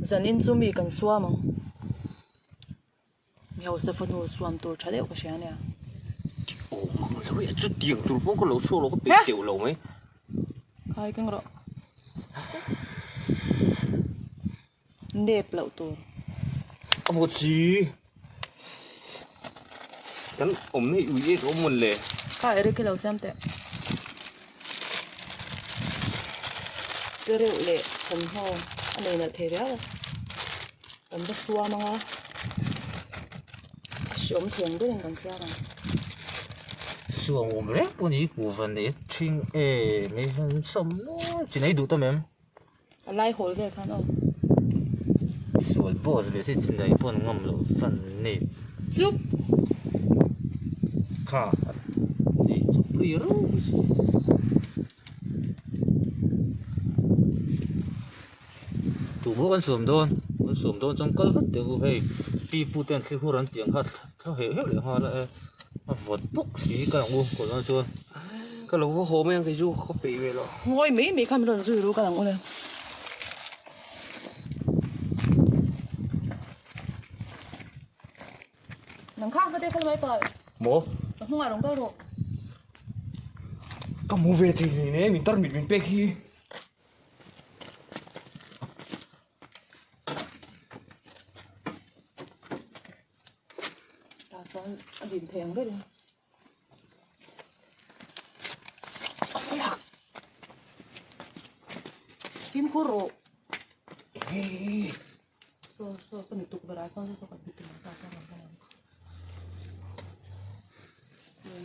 Zanin chu mi kan suam ang. Mi hausa fanu suam tur tha deuh ka hria ania. Aw mang lo e, chutiang tur pawh ka lo chhuak lo ka peih teuh lo mai. Khai keng rawh. Nep loh tur. A vawt si. Kan awm hei ui ek a awm mawn le. Kha Eric hi lo siam teh. Te reuh leh thawmhnaw a nei nalh thei riau a. Kan va suam ang a. A hreawm thei ang berin kan siam ang. Suam awm reng pawh ni kuhva nei ṭhing em mai hian sawm nual chi nei duh ta mem. A lai hawl vel khan aw. Sual boss ve si chinai pawn ngam loh fan nei. Chup. Kha nei chawp ri reuh si. Tumaw kan suam dawn kan suam dawn chuan kal vat teh u hei pi pu ten thli hur an tih ang kha thla heuh heuh leh nghal a e a vawt bawk si ka lang u kawh dawn chuan. Ka lo va haw mai ang kei chu ka peih ve lo. Ngawi mai mai kha min rawn zui ru ka lang ule. Nang kha ka te kal mai kal. Maw? Ka hnungah rawn kal rawh. Ka mu ve thei hlei ne min tarmit min pek hi. Tah chuan a din thei ang berin. Fimkhur rawh. Saw saw saw mi tukverh ah sawn saw saw kan hmu tur ta sawn kan hmu ang.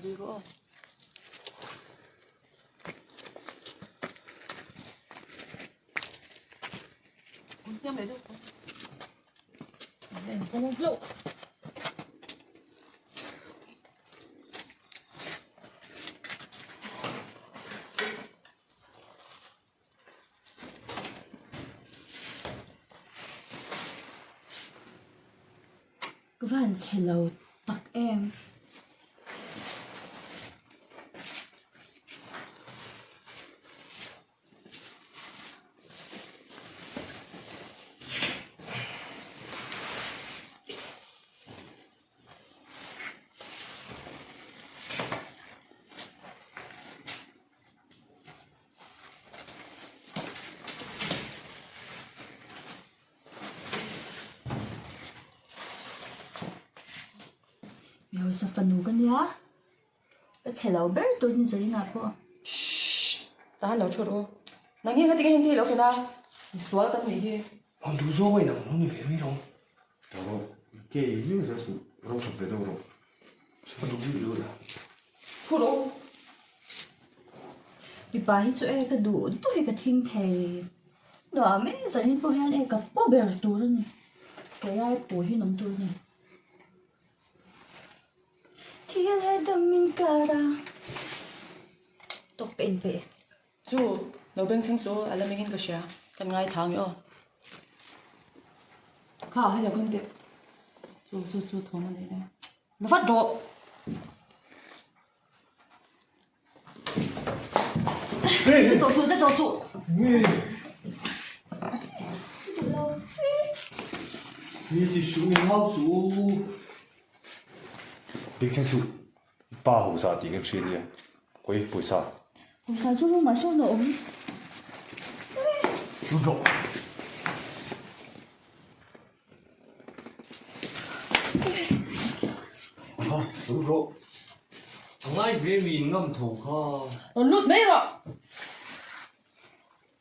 Zui rawh aw. Hniam leh deuh tawh. An kawng hlauh. Ka van chhe lo tak em. Mi hausa fanu ka nia ka chhe lo ber tur ni zainah pawh. Shhh ta han lo thu rawh u. Nang hi engati nge heng te hi lo ken a? Misual kan nih hi. An duh zawng a inang lo ni ve mai lo. Ta rawh, ke i hming zel suh, ro that ve deuh rawh. A duh bik lo la. Thu rawh u. Mipa hi chu e ka duh duh hi ka thing thei. Nuam e, zanin pawh hian e ka paw ber tur a ni. Kei ai paw hi an awm tur a ni. Thil he dam in kar a, tawk ka inpeih. Chu, lo beng chhing chu a la mengin ka hria, kan ngaithla ang e aw. Kha, hei lo keng teh. Chu, chu, chu thawm a nei dawn. La vat rawh! Zet tawh suh, zet tawh suh! Mi ti suh, ngau suh. Beng chhing suh. Pa hausa tih kan hria nia, kawi pawisa. Pawisa chu room ah sawn a awm. Lut rawh. Ha, lut rawh. A ngai ve mi in ngam tho kha. Rawn lut mai rawh.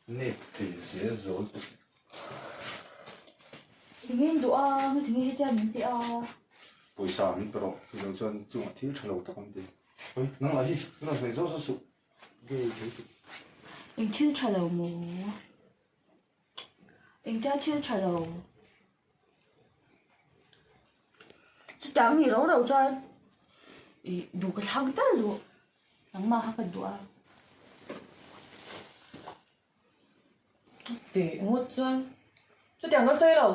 Nep thei zel zawl tuk. Tinge in duh a, nga tinge hetia min ti a. Pawisa min pe rawh, chuvang chuan chungah thil tha lo tak an ti. Oi, nang lah hi, ka rawn sawi zawk zawk suh. Gay thei tuk. Eng thil tha lo maw? Engtia thil tha lo? Chutiang ni ro ro chuan ih duh ka thlak tal duh. Nangmah kha ka duh a. Tih ngawt chuan chutiang ka sawi lo.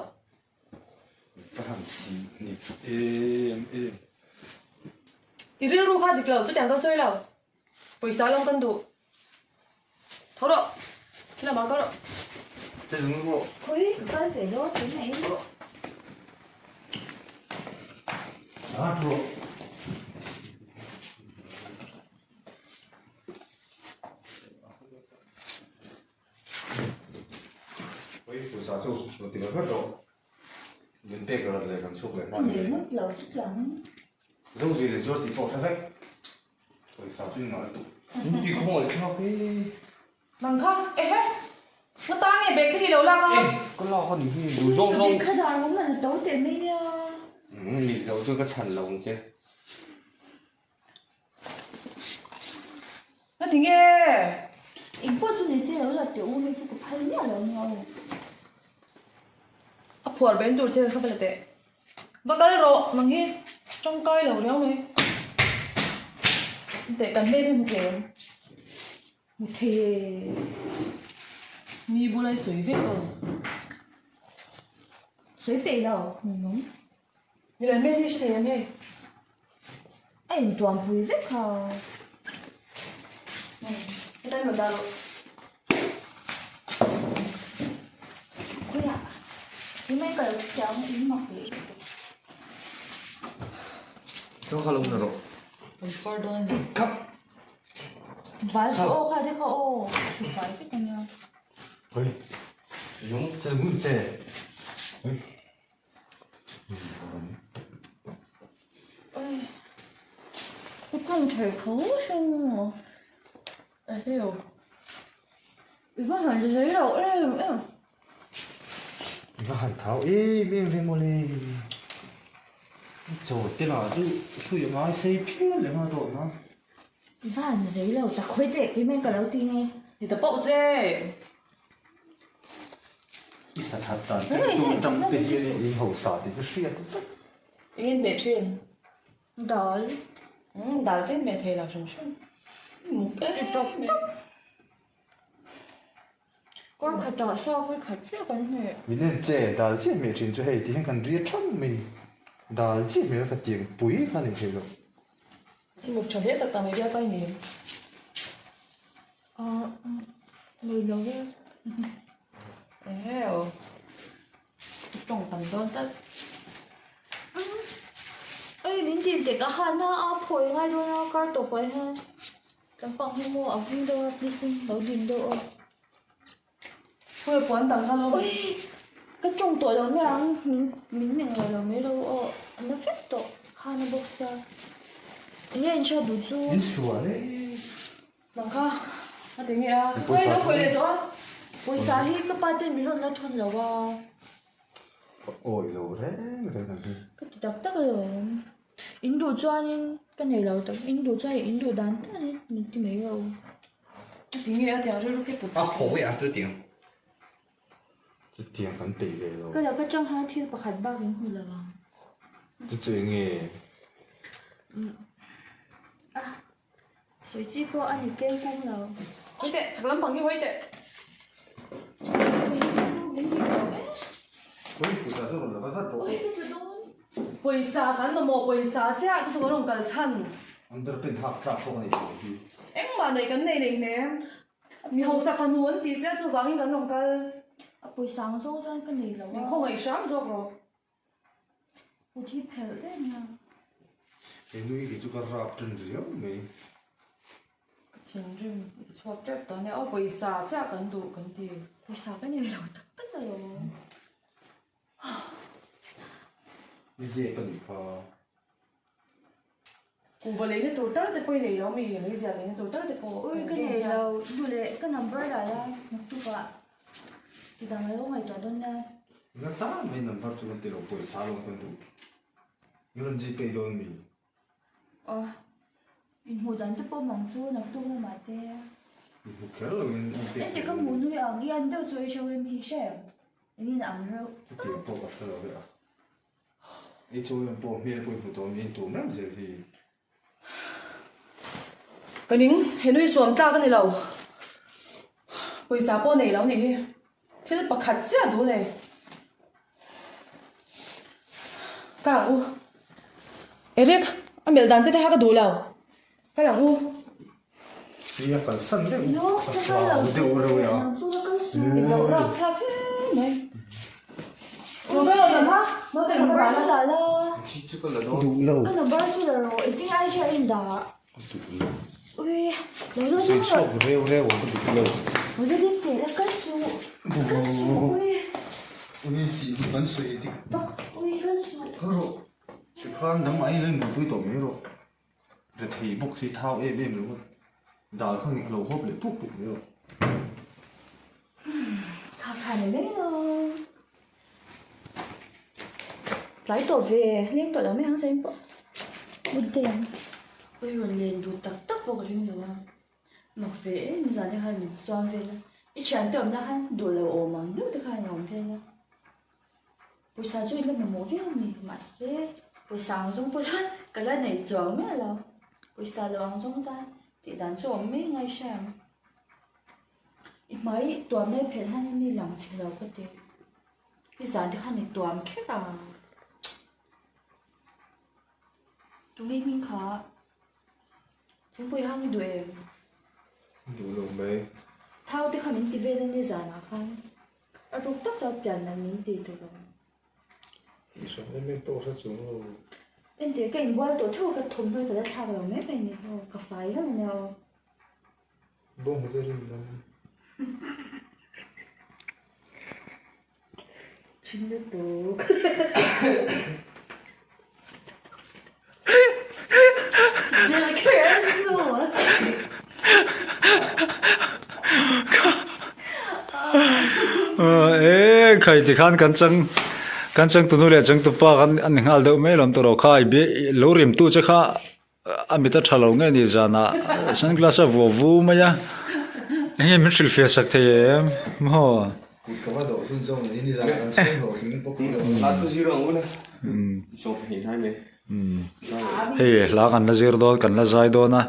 Ka han si ni em em. I rilru kha dik lo chutiang ka sawi lo. Pawisa lawng kan duh. Tho rawh. Khi lamah kal rawh. Che zung rawh. Khawi ka kal ve dawn tun mai. A thu rawh. Khawi pawisa chu rawn ti vat vat rawh. Min pek rat leh kan chhuk leh hma ni mai. Ngawt lo chutiang. Zozi leh zuar tih pawh hre vek. Pawisa chu in ngah lutuk. In ti khawngaih thlak e. Nang kha ehe. Nga ta nge bag te hi lo lak a. E ka lak a nih hi duh zawng zawng. Ka bag kha dar awm man a to teh mai nia. Umm nih loh chuan ka chhan lo ang che. Nga ti nge? Eng pawh chu ni se lo la teh u hei chu ka phal miah lo nia aw. A phuar ben tur che kha va la teh. Va kal rawh nang hi tangkai lo riau mai. Teh kan hmel hi hmu thei em? Hmu thei e. Mi bula i sawi vek aw. Sawi peih lo. Nilo hmel hi hre thei em hei? A intuam pui vek kha. Hetlai rawn dah rawh. Khawiah tunlai ka lo thu teh ang in mak leh lutuk. Kha kha lo na rawh. Kan far dawn a ni. Kha. Bal chu aw kha te kha aw su fai vek a nia. Hei. Yung che ngun che. Hei. Ka tawng thei tho hrang a. Eheu. I va han zei loh em em. I va han thau em em ve mawle. I chaw te lah chu hrui a ngai sei phian leh nghal tawh na. I va han zei lo tak hawi teh keimah ka lo ti nge. Ti ta pauh che. I sa that dan te tum atang te hian in hausa tih ka hriat vek. Engin hmeh thin? Dal. Umm dal chen hmeh thei lo hrim hrim. Muk em em. Kawr khatah sa vawi khat chiah kan hmeh. Min en che dal chiah hmeh thin chu hei ti hian kan ria tham mai. Dal chiah hmeh ka tiang pui kha ni thei lo. I muk tha hle tak tak mai biak a i ni. Ahh nei lo e. Eheu. Tawng tam dawn tlat. Ei min tih tek a han a a phawi ngai dawn a kar tawp ah hian kan pang hi maw a vung deuh a please in lo din deuh a. Khawi puan dang kha lo. Ui ka tawng tawh lo mai ang min min eng lo lo mai lo aw a na vek tawh khan a bawk sia enge in hriat duh chu. In sual e. Nang kha a ti nge a ka khawi lo khawi leh tawh a. Pawisa hi ka pa ten min rawn la thawn lo a. Ka awi lo reng reng ang hi. Ka ti tak tak alawm. In duh chuanin ka nei lo tak in duh chuan in duh dan danin min ti mai lo. A ti nge a tiang rilru khi put. A khawi a chutiang. Chutiang kan peih ve lo. Ka laka chang hian thil pakhat bak in hmu lo ang. Chu chu eng nge? A sawi chi pawh a ni keng kung lo. Hawi teh, chhak lampang hi hawi teh. Pawisa kan mamawh pawisa chiah chu chu kan rawn kal chhan. Underpant hak tlak pawh ka nei lo hi. Engmah neih kan nei leh hnem. Mi hausa fanu an tih chiah chuvangin kan rawn kal. A pawisa ang zawng chuan ka nei lo a. Min khawngaih hram zawk rawh. Kut hi phelh daih nia. He nui hi chu ka rap ṭan riau mai. Ka thinrim i ti chhuak ṭep tawh ania aw pawisa chiah kan duh kan ti. Pawisa ka nei lo tak tak alawm. I zep a nih kha. Kuhva leina tur tal te pawh i nei lo mi? Meizial leina tur tal te pawh. Ui ka nei lo, duh leh ka number lah la naktukah tidang a lo ngaihtuah dawn nia. Nga tan mai number chu kan ti lo pawisa lawm kan duh. I rawn Gpay dawn mi? Aw, inhmuh dan te pawh mang chu naktuk lamah te. Inhmu kher lo in in pek. Ente ka hmuh nui ang, i an deuh chu i hre em hi hre em? Engin ang reuh. Chutiang pawh ka hre lo ve a. I chu em pawh hmel pawh i hmu tawh mi in tum reng zel hi. Ka ning, he nui suam tlak a ni lo. Pawisa pawh nei lo nih hi. Thil pakhat chiah duh nei. Ka ang u. Eric, a melh dan che te kha ka duh lo. Ka lang u. Nia kalsan deuh. Ka hlau deuh reuh e a. Ilo rapthlak hle. mai. Rawn kal rawh dan ha, naute ka number chu dah la. Duh lo. Ka number chu la rawh, engtin nge IG a in dah? Duh lo. Ui, lo lo Sawi chhuak reu reu ang ka duh lo. Lo lo ding teh la, kal suh. Kal suh, ui. Ui, sih hi kan sawi dik tak. Ui, kal suh. Kal rawh. Tikhan dang ai lo inmutpui tawh mai rawh. Rethei bawk si thau em em lo a dal kha a lo hawp leh puk puk mai rawh. Kha kha ni mai lo. Tlai tawh ve, leng tawh lo mai ang sain pawh. Good day ang. Ui rawn len duh tak tak pawh ka ring lo a. Mak ve em zan te khan min chuan vel a. I thiante awmna khan duh lo awm ang deuh te khan a awm vel a. Pawisa chu i la mamawh viau a ni, mahse pawisa ang zawng pawh chuan ka la nei chuang miah lo, pawisa lo ang zawng chuan tih dan chu a awm mai ngai hre ang. I hmai tuam lai phelh hian in i lang chhe lo ka ti, i zan te khan i tuam kher a, tunge hming kha thingpui hang i duh em? Duh lo mai. Thau te kha min ti vel a ni zanah khan. A ruk tak chuan pian nan min ti tur ang. I hre em em pawh hre chung lo. Enteh ka inbual tawh theuh ka thawmhnaw ka la thlak lo mai mai ni aw ka fai hlauh ania aw. Bawng te rin nan. Thin lutuk. E khai ti khan kan chang kan chang tunu leh chang tupa khan an ni nghal deuh mai lawm tawh ro khai bi lo rim tu che kha a mit a tha lo nge ni zanah sunglass a vuah vu mai a enge min hrilh fiah sak thei em maw. Kut ka va dawh zun zawng ni nizan kan sawi hlawh tling bawk lo. Hla thu zir ang u le. Sawm hnih hnai mai. Hei hla kan la zir dawn kan la zai dawn a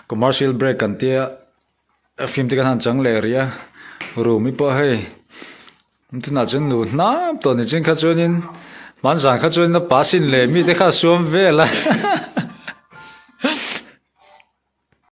commercial break kan tia film te kan han chang leh rih a room hi pawh hei tunah chuan nu hnap tawh ni chin kha chuanin hmanzan kha chuan a pass in leh mite kha a suam vel a.